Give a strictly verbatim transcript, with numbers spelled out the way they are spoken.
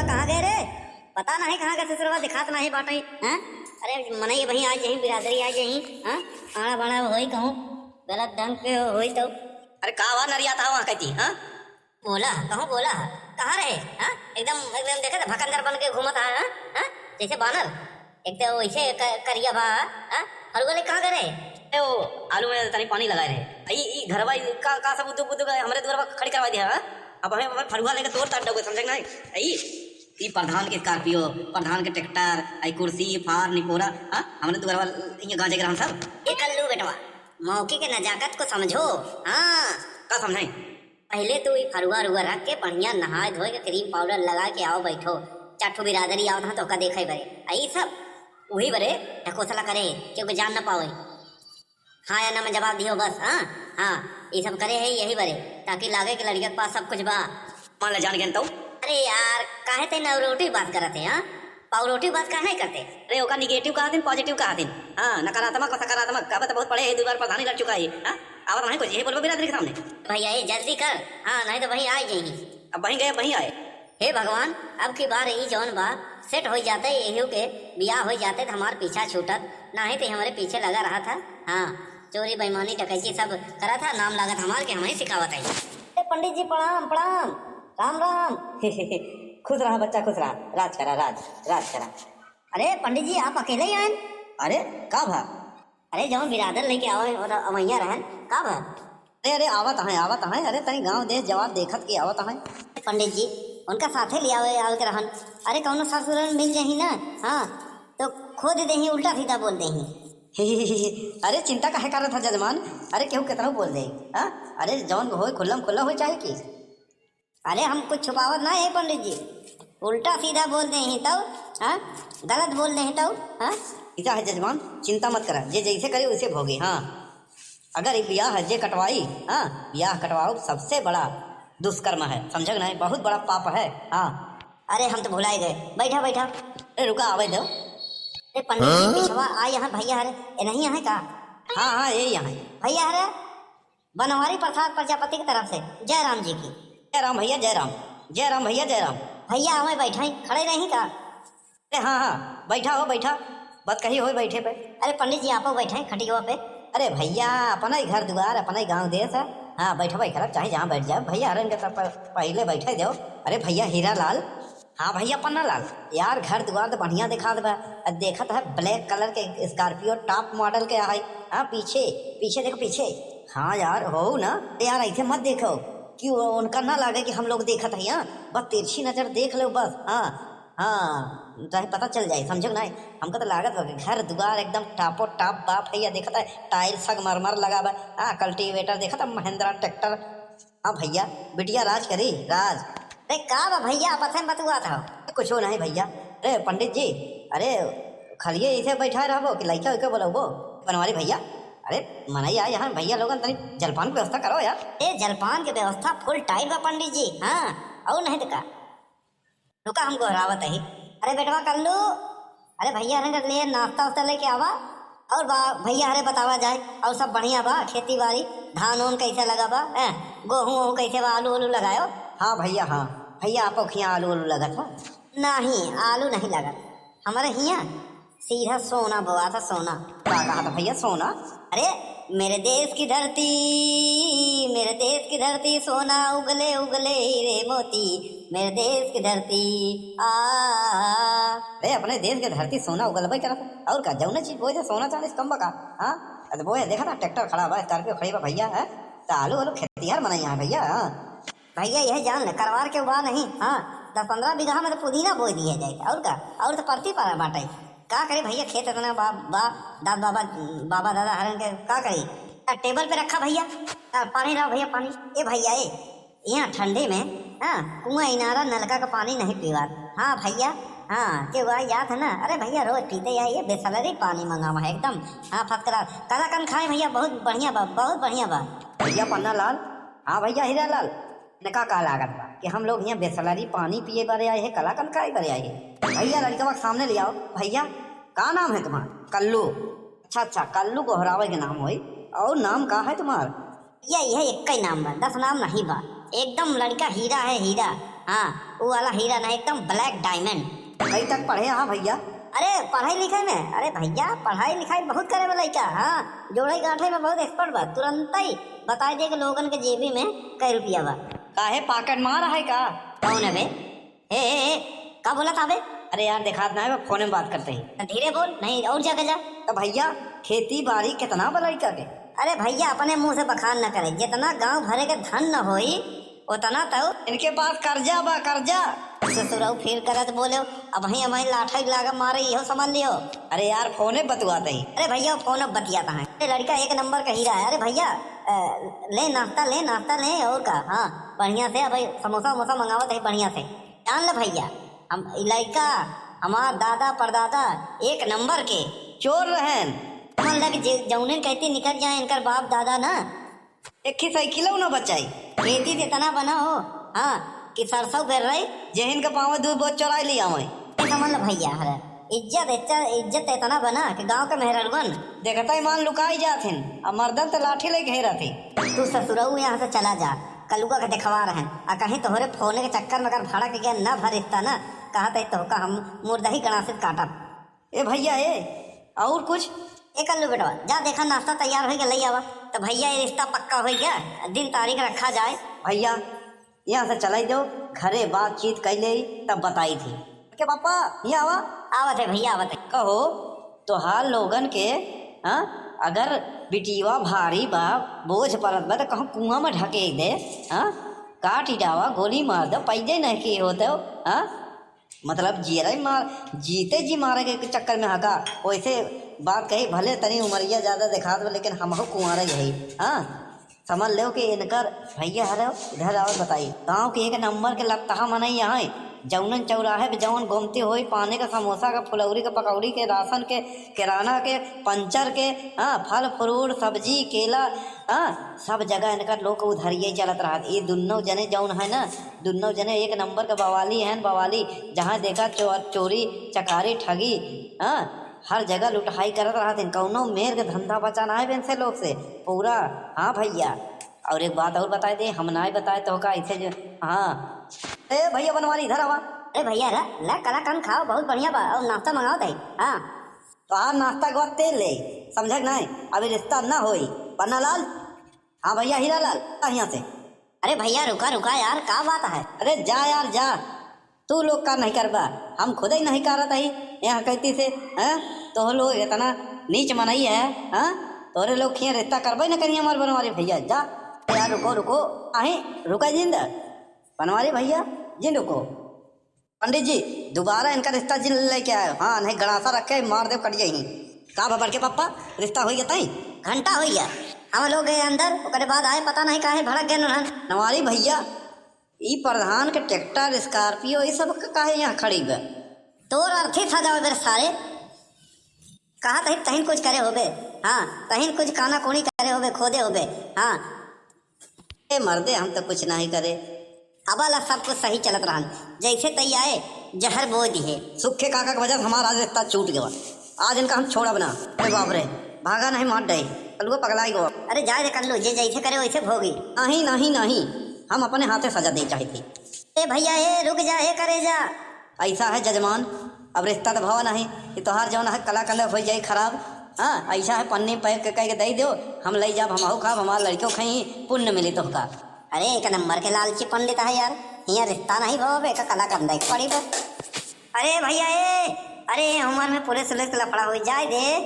कहाँ गए रे? पता नहीं कहाँ गए ससुरवा, दिखात नहीं बाटे, हाँ? अरे मनई अबहीं आ जाई, बिरादरी आ जाई, हाँ? आड़ा बाड़ा होई कहूँ, गलत ढंग के होई तो। अरे का हुआ नरिया था वहाँ कहती, हाँ? बोला, कहूँ बोला, कहाँ रहे, हाँ? एकदम, एकदम देखे तो भकंदर बन के घूमत है, हाँ? हाँ? जैसे बानर, एक तो वैसे क-, करिया बा, हाँ? और बोले कहाँ गए रहे? ए, वो आलू में तनी पानी लगाए रहे। ई, ई घरवा ई का, का सब उद्योग, उद्योग हमरे दुआर पर खड़ी करवा दिया, हाँ? अब हमें, हमें फरुआ लेके तोड़ ताड़ दोगे, समझे कि नहीं? ई, ई प्रधान के Scorpio, प्रधान के tractor, आई कुर्सी, फार, निपोरा, हाँ? हमरे दुआर पर ये गांजे के रहन सब। ए कल्लू बेटवा, मौके के नजाकत को समझो, हाँ? का समझाई? पहिले तू ई फरुआ रुआ रख के बढ़िया नहाए धोए के cream powder लगा के आओ बैठो। चार ठो बिरादरी आवत हाँ तोहका देखे बरे। आ ई सब उही बरे ढकोसला करे है, केहू के जान न पावे। हाँ या ना में जवाब दियो बस, हाँ? हाँ, ई सब करे है यही बरे, ताकि लागे कि लड़िका के पास सब कुछ बा। मान ले जान गेन तो। अरे यार, काहे ते negative बात करत है, हाँ? Positive बात काहे नहीं करते? अरे ओका negative कहा दिन, positive कहा दिन। हाँ, नकारात्मक और सकारात्मक, अब तो बहुत पढ़े है, दो बार प्रधानी लड़ चुका है, हाँ? आवत नहीं कुछ, यही बोलबो बिरादरी के सामने। भैया, ये जल्दी कर, हाँ, नहीं तो वहीं आ जाइए। अब वहीं गए, वहीं आए। हे भगवान, अब की बार ई जौन बा, set हो जाते, यही के बियाह हो जाते तो हमार पीछा छूटत, नहीं तो हमारे पीछे लगा रहा था। हाँ, चोरी, बेईमानी, डकैती सब करा था, नाम लागत हमार के हम ही सिखावत है। ए पंडित जी, प्रणाम, प्रणाम, राम राम। खुश रहा बच्चा, खुश रहा, राज करा, राज, राज करा। अरे पंडित जी, आप अकेले ही आए? अरे का भा? अरे जौन बिरादर लेके आवे, वो तो अवैया रहन, का भा? अरे, अरे, आवत हैं, आवत हैं। अरे, तनी गाँव देश जवार देखत के आवत हैं। पंडित जी, उनका साथे ले आवे, आवे के रहन। अरे, कौनो सासुरन मिल जाही ना, हाँ, तो खोद देही, उल्टा सीधा बोल देही। अरे, चिंता काहे करत है जजमान? अरे, केहू केतनो बोल दे, हाँ? अरे, जौन होए, खुल्लम खुल्ला होए चाहे की। अरे, हम कुछ छुपावत ना है पंडित जी, उल्टा सीधा बोल देही तब, हाँ, गलत बोल देही तब, हाँ। ऐसा है जजमान, चिंता मत करा, जे जैसे करे उसे भोगे। हाँ, अगर ई बियाह जे कटवाई, हाँ, बियाह कटवाओ सबसे बड़ा दुष्कर्म है, समझे कि नहीं? बहुत बड़ा पाप है। हाँ। अरे हम तो भुलाए गए, बैठा बैठा। अरे रुका, आवे दो। अरे पंडित जी, पिछवा आ यहाँ भैया हरे, ए नहीं यहाँ का? हाँ हाँ, यही यहाँ है। भैया हरे, बनवारी प्रसाद प्रजापति की तरफ से जय राम जी की। जय राम भैया, जय राम। जय राम भैया, जय राम। भैया, हमें बैठाई, खड़े रही का? अरे हाँ, हाँ, बैठा हो, बैठा। बात कही हो बैठे पे। अरे पंडित जी, आपो बैठे खटिया पे। अरे भैया, अपना ही घर दुआर, अपना ही गाँव देश है। हाँ, बैठो भाई, खराब चाहे जहाँ बैठ जाओ। भैया हरन के तरफ पहले बैठे दो। अरे भैया हीरा लाल, हाँ भैया पन्ना लाल, यार घर दुआर तो बढ़िया दिखात बा। अब देखत है black colour के Scorpio top model के है। हाँ पीछे, पीछे देखो पीछे। हाँ यार हो ना यार, ऐसे मत देखो कि वो उनका ना लागे कि हम लोग देखत है। हाँ बस तिरछी नजर देख लो बस। हाँ हाँ, चाहे पता चल जाए, समझो कि नहीं? हमको तो लागत बा कि घर दुआर एकदम टापो टाप बा भैया, देखत है टाइल संगमरमर लगा बा। हाँ cultivator देखत है, महिंद्रा ट्रैक्टर। हाँ भैया, बिटिया राज करी, राज। अरे का बा भैया, आपस में बतुआत हो? कुछो नहीं भैया। अरे पंडित जी, अरे खलिए इसे बैठा रहबो कि लइका उइका बोलबो? बनवारी भैया, अरे मनई आए यहाँ, भैया लोगन तनी जलपान की व्यवस्था करो यार। ए जलपान की व्यवस्था full tight बा पंडित जी। हाँ, और नहीं तो का। रुका, हम गोहरावत ही। अरे बेटवा कल्लू, अरे भैया हरे के लिए नाश्ता उस्ता लेके आवा। और बा-, भैया हरे बतावा जाए, और सब बढ़िया बा? खेती बाड़ी, धान ओन कैसे लगा बा? हैं, गोहूँ वोहूँ कैसे बा? आलू ओलू लगायो? हाँ भैया, हाँ भैया, आप खिया आलू ओलू लगत हो? नहीं, आलू नहीं लगत, हमारे हिया सीधा सोना बोआ था, सोना। का कहा था भैया, सोना? अरे, मेरे देश की धरती, मेरे देश की धरती, सोना उगले उगले हीरे मोती, मेरे देश की धरती। आ। अरे, अपने देश के धरती सोना उगलबे करत है। और का, जौने चीज बोए दे, सोना चांदी से कम बा का? हाँ? अरे बोए, देखा ना, ट्रैक्टर खड़ा बा, Scorpio खड़ी बा भैया, है? तो आलू, आलू खेतिहर मनई यहाँ भैया, हाँ? भैया, यह जान ले, करवार के बा नहीं, हाँ, दस पन्द्रह बीघा में तो पुदीना बोई दिया जाए, और का, और तो परती पारा बाटे। का करे भैया, खेत इतना बा, बा, दाद बाबा, बाबा दादा हरन के का करी? आ, टेबल पे रखा भैया, आ, पानी लाओ भैया, पानी। ए भैया, ए, यहाँ ठंडी में, हाँ, कुआं इनारा नलका का पानी नहीं पीवात। हाँ भैया, हाँ, के हुआ याद है ना? अरे भैया, रोज पीते हैं ये बिसलरी पानी मंगावा है एकदम, हाँ, first class। कलाकंद खाए भैया, बहुत बढ़िया बा, बहुत बढ़िया बा। भैया पन्ना लाल, हाँ भैया हीरा लाल, ने का, का लागत बा कि हम लोग यहाँ बिसलरी पानी पिए बरे आए हैं, कलाकंद खाए बरे आए हैं? भैया लड़कवा के सामने ले आओ। भैया, का नाम है तुम्हारा? कल्लू। अच्छा, अच्छा, कल्लू गोहरावे के नाम होई। और नाम का है तुम्हारा? भैया, यह एक ही नाम बा, दस नाम नहीं बा। एकदम लड़का हीरा है, हीरा। हाँ, उ वाला हीरा ना, एकदम black diamond। कई तक पढ़े हा भइया? अरे, पढ़ाई लिखाई में, अरे भइया, पढ़ाई लिखाई बहुत करे वाला लइका, हाँ, जोड़ाई गांठे में बहुत expert बा, तुरंतई बताई दे कि लोगन के जेबी में कई रुपया बा। काहे, pocket मार है का? कौन है बे? ए, ए, ए, का बोलत हा बे? अरे यार, देखात ना है, फोने में बात करत ही। धीरे बोल, नहीं और जगह जा। तो भइया, खेती बारी कितना बा लड़का के? अरे भइया, अपने मुंह से बखान न करे, जितना गांव भरे के धन न होई, उतना तो इनके पास कर्जा बा, कर्जा। ससुरऊ फिर गलत बोले, अबहीं अबहीं लाठई लागा मारे, इहो समझ लियो। अरे यार, फोने बतुआत ही। अरे भइया, फोन अब बतियात है। अरे लड़का एक नंबर का हीरा है। अरे भइया, अ, ले नाश्ता, ले नाश्ता, ले, और का। हाँ, बढ़िया से अब समोसा वमोसा मंगावत है बढ़िया से। जान ले भइया, हम ई लइका, हमार दादा परदादा एक नंबर के चोर रहन। हमन लग जे-, जौने कहती निकल जाए इनकर बाप दादा ना, एक ही साइकिलौ ना बचाई। खेती से इतना बना हो, हाँ, कि सरसों बेर रही, जेहिन के पावे दू बोझ चोराई ली आवे। ये समझ लो भइया, हरे इज्जत, इज्जत, इज्जत इतना बना कि गांव के मेहररुअन देखता ही मान लुकाई जात हिन, अब मर्दन त लाठी लेके घेरत ही। तू ससुरऊ यहाँ से चला जा, कलुआ के देखवा रहन, आ कहीं तोहरे फोने के चक्कर में अगर भड़क गया ना भरिस्ता ना, कहा तही तोहका हम मुर्दही गणासित काटब। ए भइया, ए, और कुछ? ए कल्लू बेटवा, जा देखा नाश्ता तैयार होई के लई आवा। तो भइया, ये रिश्ता पक्का होई गया, दिन तारीख रखा जाए। भइया, यहाँ से चलाई दो, घरे बातचीत कई लेई, तब बताई थी। के पापा, यहाँ आवा। आवत है भइया, आवत है। कहो, तोहार लोगन के, हाँ, अगर बिटिया भारी बा, बोझ परत बा, तो कहूँ कुआं में ढकेल दे, हाँ, काटी डावा, गोली मार दो, पैदे नहीं की होते हो, हाँ। मतलब जियरा ही मार, जीते जी मारे के चक्कर में हका। वैसे बात कही, भले तनी उमरिया ज्यादा देखात बा, लेकिन हमहू कुंवारे ही हई। हाँ, समझ लेव कि इनकर भइया हरे, इधर आओ बताई। गाँव के एक नंबर के लत्तहा मनई हई, जौनन चौराहे पे जौन घूमते होई, पाने का, समोसा का, फुलौरी का, पकौड़ी के, राशन के, किराना के, पंचर के, हाँ, फल फ्रूट, सब्जी, केला, हाँ, सब जगह इनकर लोग उधरिये चलत रहत। ये दुन्नो जने जौन है ना, दुन्नो जने एक नंबर के बवाली हैं, बवाली। जहाँ देखा चो-, चोरी, चकारी, ठगी, हाँ, हर जगह लुटहाई करत रहत हैं। कौनो मेर के धंधा बचा ना है इनसे लोग से पूरा। हाँ भइया, और एक बात और बताए दे, हम ना बताए तो का ऐसे जो, हाँ। ए भइया बनवारी, इधर आवा। अरे भइया, ला, ला कलाकंद खाओ, बहुत बढ़िया बा, और नाश्ता मंगाओ दे। हाँ। तो आज नाश्ता के बाद तेल ले, समझे कि नहीं? अभी रिश्ता ना होई। पन्ना लाल, हाँ भइया हीरा लाल, आ यहाँ से। अरे भइया, रुका, रुका यार, का बात है? अरे जा यार, जा। तू लोग का नहीं करबा, हम खुद ही नहीं करत ही। यहाँ कहती से, हैं? तोह लोग इतना नीच मनई है, हैं? तोहरे लोग खिया रिश्ता करबे न करी हमार बनवारी भइया, जा। यार रुको, रुको, अहीं रुका जिंद, बनवारी भइया, जिंद रुको। पंडित जी, दोबारा इनका रिश्ता जिन लेके आए। हाँ, नहीं गड़ासा रख के मार दे, कट जाई। का बा बड़के पप्पा, रिश्ता होई गया तई? घंटा होई गया। हम लोग गए अंदर, ओकरे बाद आए, पता नहीं काहे भड़क गए उन्हन। नवारी भइया, ई प्रधान के ट्रैक्टर, स्कॉर्पियो, ई सब क-, काहे यहाँ खड़ी बा? तोर अर्थी सजावे बेर सारे। कहा तही तहिन कुछ करे होबे। हाँ, तहिन कुछ काना कोनी करे होबे, खोदे होबे। हाँ। ए मर्दे, हम तो कुछ नहीं करे। अब ला सब कुछ सही चलत रहन, जैसे तई आए, जहर बोए दिहे। सुखे काका के वजह से हमारा आज रिश्ता छूट गवा। आज इनका हम छोड़ब ना। अरे बाप रे, भागा नहीं मार डे, कल्लुआ पगलाई गवा। अरे जाए रे कल्लू, जे जैसे करे वैसे भोगी। नहीं, नहीं, नहीं, हम अपने हाथे सजा दे चाहते। ए भइया, ए रुक जा, ए करे जा। ऐसा है जजमान, अब रिश्ता तो भवा नहीं, कि तोहार जौन है कलाकंद हो जाई खराब। हाँ, ऐसा है पन्नी पैक के कह के दे दो, हम ले जाब, हमहू खाब, हमार लड़कियों खाई, पुण्य मिली तोहका। अरे एक नंबर के लालची पंडित है यार, हियाँ रिश्ता नहीं भवा बे, का कलाकंद एक पड़ी बा। अरे भइया ए, अरे ये उम्र में पुलिस उलिस के लफड़ा हो जाए दे।